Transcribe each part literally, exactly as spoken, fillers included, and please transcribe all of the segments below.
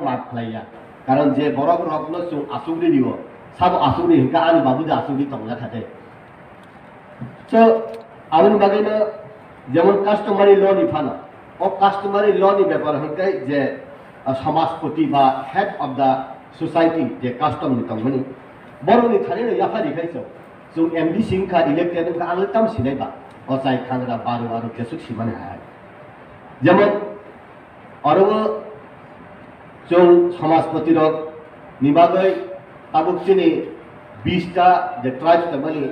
maaf khlaiya. Karon je borok rokno chwng asugri rio, sabo asugri hwnkha ani babu de asugri tongna kha de. So, aboni bagwino jemon customary law ni phano, o customary law ni bepar hwnkhe je, ah, samajpoti ba head of the society je custom ni tongmani, borokni thani no yaphari khai chwng, chwng M D C wngkha, elected wngkha, ang le tam sinai ba, ochai khangra baru aro jesuk simani hai. Jemon, oro o chwng samajpoti rok ni bagwi tabuk chini bish ta je tribes tongmani,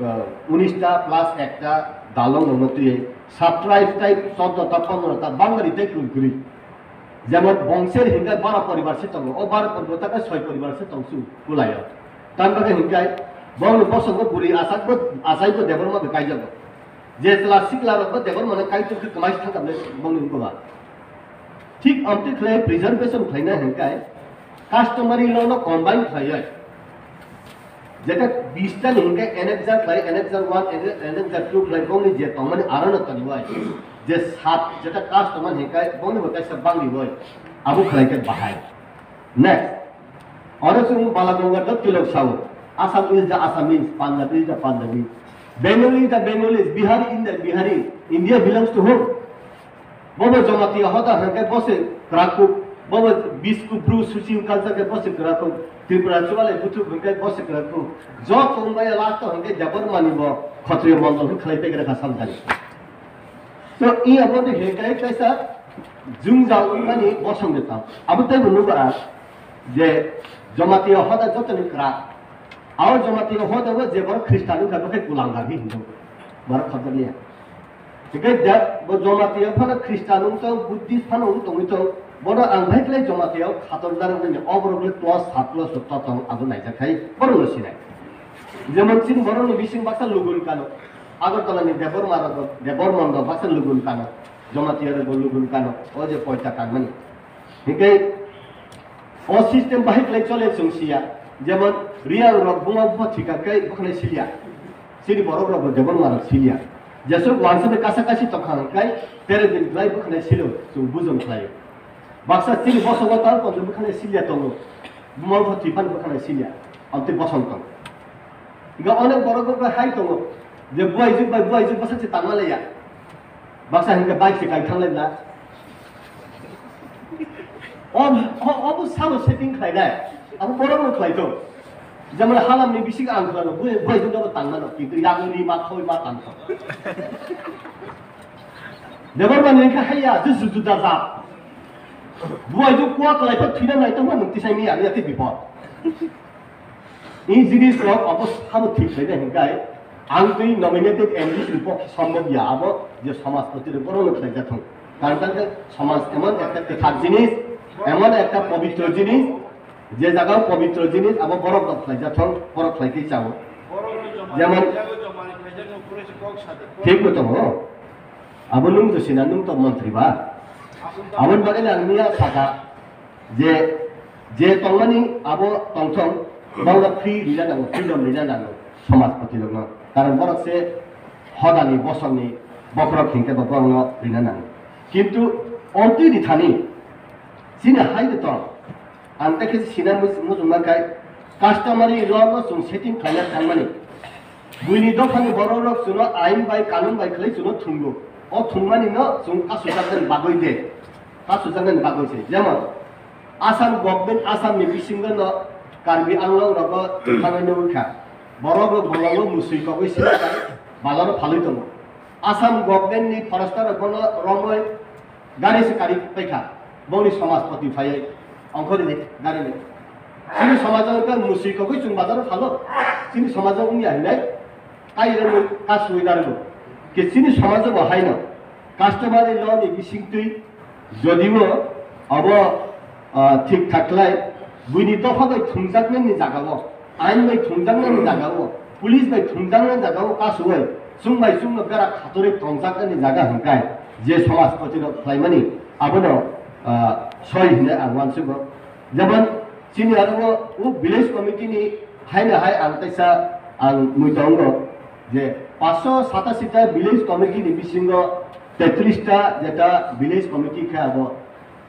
uh, unis ta plus ekta dalong rokno twiwi sub tribe tai choddo ta pondro ta bangari tei kwrwi kwrwi. Jemon Bongser hinkhe bara poribar se tongo, o bara poribar ta khe soi poribar se tongsu kulaio. Tamni bagwi hinkhe bongni bosongo bwrwi asakbo, asaibo Debbarma bai kaijago. Je chwla sikla rokbo Debbarmano kaitor khe kwmai thangkha bongni wngkha ba. Thik amtwi khlai preservation khlaina hinkhe customary law no combine khlaiwi. Jeta bish ta ni hinkhe annexure khlai, annexure one, annexure two khlai bongni je tongmani aro no toniwi. Je sat jeta caste tongmani hinkhe bongni bo kaisa bangriwi. Abo khlai khe bahai. Next. Oro chwng Bala Gangadhar Tilak sao, Assam is the Assamese, Punjab is the Punjabi, Bengali is the Bengalis, Bihari is the Bihari, India belongs to whom? Bobo Jamatia hoda hwnkhe bo se kwrakuk, bobo Bisku Bru Suchi culture khe bo se kwrakuk, Tripura Chuale Buthuk hwnkhe bo se kwrakuk, joto wngmaya last o hwnkhe Debbarmani bo Khatriya Mondol hwn khlai pegre kha samjani. To i abo de he kai kaisa jwngjal wngmani bosong de tang. Abo tei bo nugo ang je Jamatia hoda jotoni kwrak. Abo Jamatia hoda bo je borok Khristan wngkha, bo khe kulang dagi hinwi borok khobjakya. Hinkhe da bo Jamatia phano Khristan wng tong, Buddhist phano wng tongwi tong, bono ang bai khlai Jamatia khator dar wngmani, o borok le class sat class o totong abo naijak khai borok no sinai. Jemon chini borok ni bising baksa Lugun Kano, Agartala ni Debbarma rok, Debbarma rok baksa Lugun Kano, Jamatia rok bo Lugun Kano, o je poita kanmani. Hinkhe o system bahai khlai chole chwng siya. Jemon Reang rok buma buma thika khe bwkhanai silya. Chini borok rok bo Debbarma rok silya. Jesuk wansa bai kasa kasi tongkha hwnkhe tere din khlai bwkhanai silo chwng bujong khlaio. Baksa chini bosongo tal ponjo bwkhanai silya tongo. Buma buma thwi phano bwkhanai silya. Amtwi bosong tong. Hinkhe onek borok bo hai tongo. Je buaijwk bai buaijwk bwsakhe tangma laiya. Baksa hinkhe bike se kai thanglai na. O, o, obo sabo setting khlainai. Abo borok no khlai to. Jemon halam ni bising ang khlano, bui, bui jung jabo tang mano. Kintu yang ni ma khoi ma tang to. Debor mani hinkhe haiya, jusu juda ja. Buai ju kuwa klai pa thina nai to mano tisai ni ya, ya te bipod. I jinis rok abo sabo thik khlainai hinkhe, ang twi nominated M D C ni pokhe sombok ya, abo je somajpoti rok borok no khlai jathok. Karon tangkhe somaj emon ekta kwthar jinis, emon ekta pobitro jinis, je jaga o pobitro jinis abo borok rok khlai jathok, borok khlai khe chao. Jemon, thik bo tongo. Abo nung to sina, nung to montri ba. Aboni bagwi ang miya saka je, je tongmani abo tongthong, bono free rina nango, freedom rina nango somajpoti rokno. Karon borok se hodani bosongni bokhorok hinkhe bo borokno rina nango. Kintu ontwi ni thani chini hai de tong. Ang tei khe sina muchungma khai customary law no chwng setting khlaina thangmani. Buini dophani borok rok chwngno ain bai kanun bai khlai chwngno thungo. O thungmani no chwng kasujaknani bagwi de. Kasujaknani bagwi se. Jemon Assam government Assam ni bisingo no Karbi Anglong rogo thangwi nugwi kha. Borok rok bolongo musui kogwi sini bazaro phalwi tongo. Assam government ni forester rok bono romwi gari se kari paikha, bongni somajpoti phaiwi ongkhorni gari ni. Chini somajo wngkha musui kogwi chwng bazaro phalo, chini somajo wngya hinai kairwrwi kasui narwgo. Ke chini somajo bo haino customary law ni bisingtwi jodio abo, ah, thik thak khlai buini dopha bai thumjaknani jagao, ain bai thumjaknani jagao, police bai thumjaknani jagao kasuwi, chwng bai chwngno bera khatorwi tongjaknani jaga hwnkhai je somajpoti rok khlaimani abono, ah, soi hinwi ang uansugo. Jemon chini aro o village committee ni haino hai ang teisa ang mui tongo je paanch sho satasi ta village committee ni bisingo tetris ta jeta village committee khe abo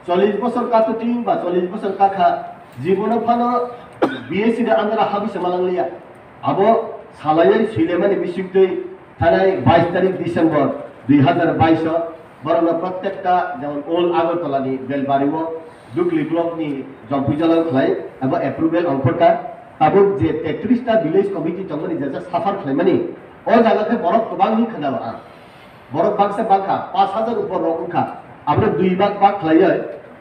Chollish bosor katuti ba chollish bosor kakha jibono phano B S C ni andara habwi se malang liya. Abo salaiwi suilaimani bisingtwi thanai bais tarik December dui hazar bais o borokno protekta jemon Old Agartala ni Belbari o Dukli block ni Jompuijala khlai abo approval ongkhorkha. Tabuk je tetris ta village committee tongmani jesa suffer khlaimani o jaga khe borok kwbang ni khna ba ang. Borok baksa bakha, pash hajar upor rok wngkha. Aboni dui bak bak khlaiwi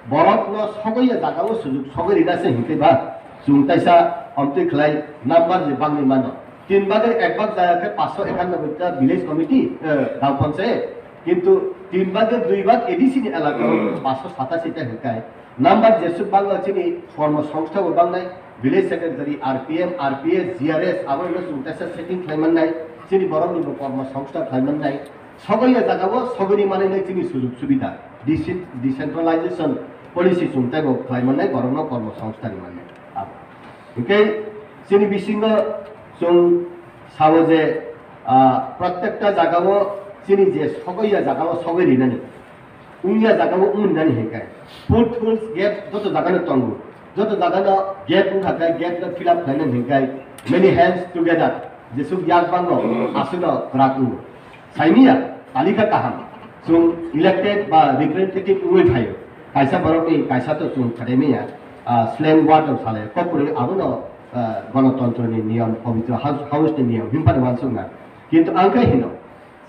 borokno sogwi ya jagao sujuk sogwi rina se hinkhe ba chwng taisa omtwi khlai number je bangni mano. Tin bagwi ek bak jaya khe paanch sho ekanoboi ta village committee, eh, gram panchayat. Kintu tin bagwi dui bak A D C ni elaka o paanch sho satasi ta hinkai. Number jesuk bangno chini kormo songstha bo bangnai, village secretary, R P M, R P S, G R S, abo no chwng taisa setting khlai mannai, chini borok ni bo kormo songstha khlai mannai. Sogwi ya jaga o sogwi ni manwi nai chini sujug subida. Decent-, decentralization policy chwng tei bo khlai mannai, borok no kormo songstha ni mannai. Abo. Hinkhe chini bisingo chwng sabo je, ah, protekta jaga o chini je sogwi ya jaga o sogwi rinani. Wngya jaga o wng nani hinkai. Potholes gap joto jaga no tongo. Joto jaga no gap wngkha khe gap no fill up khlainani hinkai. Many hands together. Jesuk yak bangno aswkno kwrak wngo. Saimiya, talika kaham. Chwng elected ba representative wngwi phaio. Kaisa borokni kaisa to chwng khadeimiya, ah, slang word no salai. Kokborok abono, ah, gonotontro ni niyom, pabitro house, house ni niyom, himpani wansukna. Kintu ang khe hino,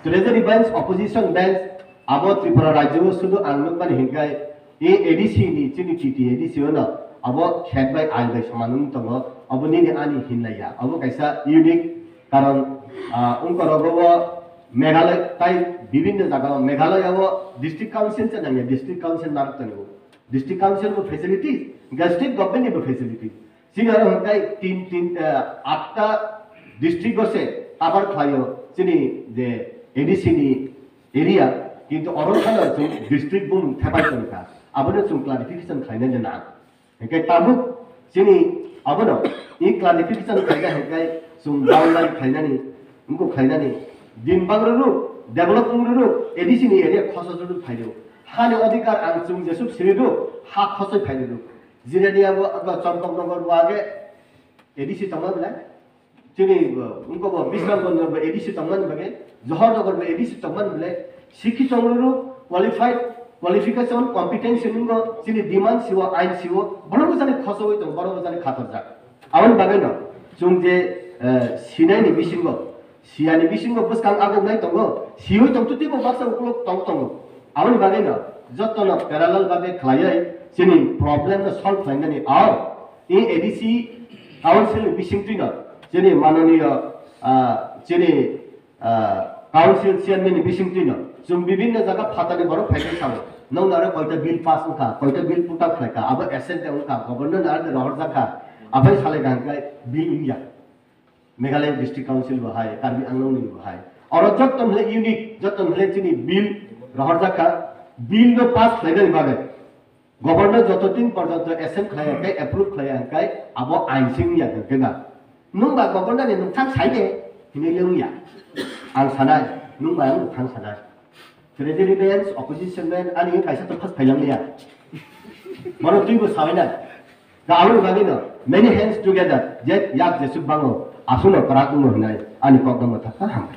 treasury bench, opposition bench, abo Tripura rajyo o sudu ang nukmani hinkai, e A D C ni chini T T A D C o no, abo khet bai ai bai soman wng tongo, abo nini ani hinlaiya, abo kaisa unique, karon, ah, wngkorogo o Meghalaya tai bibinno jaga o, Meghalaya o district council se nangya, district council narwk tongo, district council bo facilities, state government ni bo facilities, chini aro hwnkhe tin, tin, eh, atta district o se cover khlaio chini je A D C ni area, kintu oro phano chwng district bumung thepai tongkha. Abono chwng clarification khlainai nang. Hwnkhe tabuk chini abono i clarification khlaina hwnkhe chwng boundary khlainani, wngkuk khlainani. Din bang rwrwk, develop wng rwrwk, A D C ni area khoso rwrwk phairwk. Hani odhikar ang chwng jesuk siri rwrwk, ha khosoi phairwrwk. Jirania bo, abo Champaknagar bo age A D C tongma belai. Chini, uh, wngkha bo Bisramganj bo A D C tongmani bagwi, Johornagar bo A D C tongmani belai, sikhi tong rwrwk, qualified, qualification, competency wngkha, chini demand siwo, ain siwo, borok bo jani khosogwi tong, borok bo jani khatorjak. Aboni bagwi no, chwng je, uh, sinaini bisingo, siyani bisingo bwskang agoknai tongo, siwi tongtwi teibo baksa ukulok tong tongo. Aboni bagwi no, jotono parallel bagwi khlaiwi chini problem no solve khlainani, ao, i A D C council ni bisingtwi no, chini mananiya, ah, chini, ah, council chairman ni bisingtwi no, chwng bibinno jaga phatani borok phaikhe sao, nokno aro koita bill pass wngkha, koita bill put up khlaikha, abo assent wngkha, governor no aro rohorjakha, aphai salai kaham khe bill wngya. Meghalaya District Council bo hai, Karbi Anglong ni bo hai. Oro jotto hwnle unique, jotto hwnle chini bill rohorjak kha, bill no pass khlainani bagwi. Governor joto din porjonto assent khlaiya khe, approve khlaiya hwnkhe abo ain sing ya hwnkhe na. Nwng ba governor ni nwngthang sai de, hinwi le wngya. Ang sanai, nwng ba nwngthang sanai. Treasury bench, opposition bench, ani kaisa to first phailang liya. Bono twi bo sawi na. Da aboni bagwi no, many hands together, je yak jesuk bango, aswkno kwrak wngo hwnwi ani kok no mwthaksa hambai.